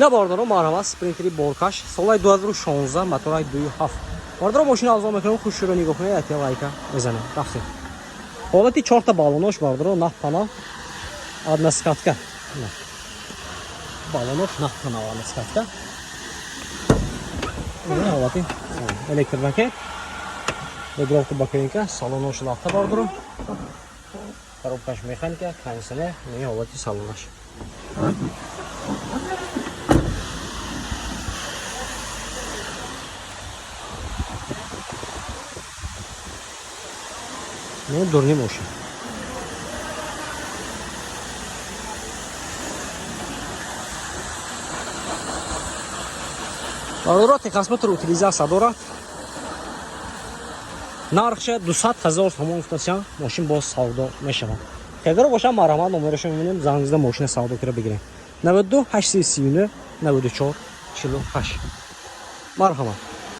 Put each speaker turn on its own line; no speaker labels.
Ина, бародаро, марҳамат, Спринтери боркаш, солаи 2016, мотораи 2,7. Бародаро, мошина авзо мекунем, хушшуро нигоҳ кунед, яте лайка мезанем. Рафтем. Ҳолати чорта баллонош, бародаро, нафпана односкатка. Баллонош нафпана односкатка. Ҳолати электропакет. Регулировка боковинка, салонош лафта, бародаро. Коробкаш механика, кондиционер, не ҳолати салонаш. Не дурни мошин. Бародаро, техосмотр, утилизация дорад. Нархша 200 ҳазор сомон гуфтасям, мошин боз савдо мешавад. Хелгаро бошам, марҳамат, номерошо мебинем, занг зада мошина савдо кира бигирем. 92 839 94 48. Марҳамат.